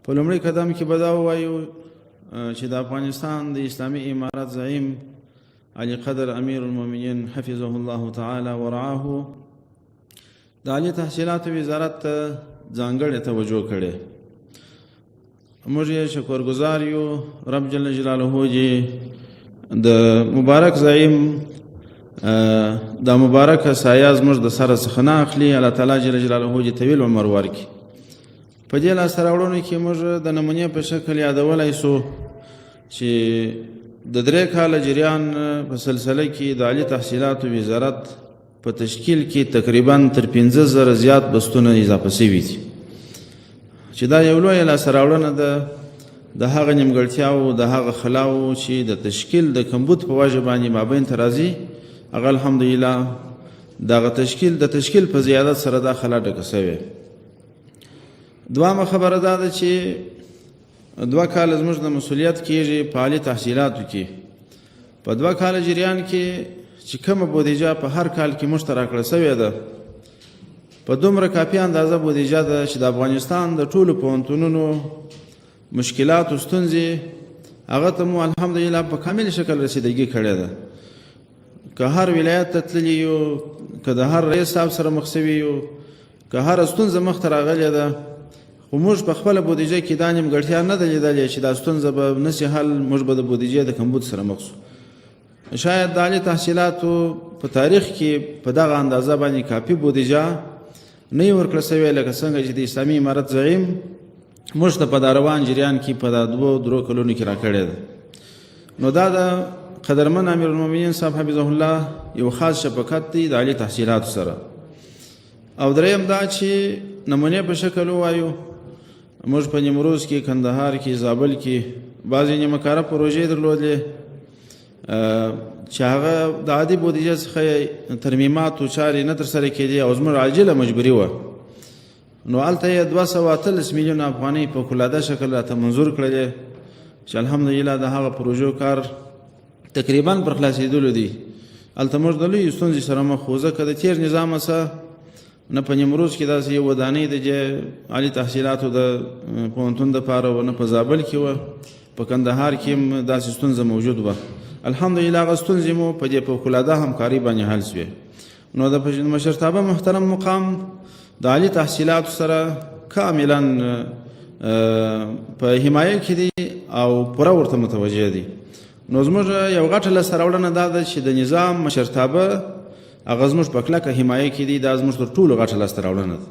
په لومړي قدم کې به دا ووایو چې د افغانستان د اسلامي امارت زعیم علی قدر امیر المؤمنین حفظه الله تعالی ورعاه د عالي تحصیلاتو وزارت ته ځانګړې توجه کړې. موږ یې شکرګزار یو، رب جل جلاله جې د مبارک زعیم دا مبارکه سایه زموږ د سره څخه نه اخلي. الله تعالی جل جلاله جې طویل عمر ورکړي. په دې لاسته راوړنو کې موږ د نمونې په شکل یادولی سو چې د 3 کاله جریان په سلسله کې د عالي تحصیلاتو وزارت په تشکیل کې تقریبا تر 5000 زیات بستونه اضافه شوي دي، چې دا یو لویه لاسته راوړنه ده. د هغه نیمګړتیاو، د هغه خلاو چې د تشکیل د کمبود په وجه باندې مابین ته راځي، هغه الحمدلله دغه تشکیل د تشکیل په زیادت سره دا خلا ډکه شوې. دوامه خبره دا ده چې 2 کاله زموږ د مسؤلیت کېږي په عالي تحصیلاتو کې. په 2 کاله جریان کې چې کومه بودیجه په هر کال کې موږ ته راکړه شوې ده، په دومره کافي اندازه بودیجه ده چې د افغانستان د ټولو پوهنتونونو مشکلات او ستونزې هغه ته مو الحمدلله په کامل شکل رسیدګي کړې ده. که هر ولایت ته تللي یو، که د هر رئیس صاحب سره مخ شوي یو، که هر ستونزه مخ ته راغلې ده، خو موږ په خپله بودیجه کې دا نیمګړتیا نه ده لیدلې چې دا ستونزه به نسي حل، موږ به د بودیجې د کمبود سره مخ شو. شاید د عالي تحصیلاتو په تاریخ کې په دغه اندازه باندې کافي بودیجه نه وي ورکړه شوې لکه څنګه چې د اسلامي امارت زعیم موږ ته په دا روان جریان کې په دا 2-3 کلونو کې راکړې ده. نو دا د قدرمن امیر المؤمنین صاحب حفظه الله یو خاص شفقت دی د عالي تحصیلاتو سره. او دریم دا چې نمونې په شکل ووایو، موږ په نیمروز کې، کندهار کې، زابل کې بعضې نیمه کاره پروژې درلودلې چې هغه د عادي بودیجې څخه ترمیمات او چارې نه ترسره کېدې او زموږ عاجله مجبوري وه. نو هلته یې 218 میلیونه افغانۍ په کلاده شکل راته منظور کړلې چې الحمدلله د هغه پروژو کار تقریبا پر خلاصېدلو دی. هلته موږ د لویې ستونزې سره مخ وو، ځکه د تېر نظام سره نه په نیمروز کې داسې یو ودانۍ د عالي تحصیلاتو د پوهنتون دپاره وه، نه په زابل کې وه، په کندهار کې هم داسې ستونزه موجود وه. الحمدلله هغه ستونزې مو په دې فوقالعاده همکارۍ باندې حل شوې. نو د مشرتابه محترم مقام د عالي تحصیلاتو سره کاملا په حمایه کې دی او پوره ورته متوجه دی. نو زموږ یو غټه لاسته راوړنه دا ده چې د نظام مشرتابه هغه زموږ په کلکه حمایه کې دی. دا زموږ تر ټولو غټه لاسته راوړنه ده.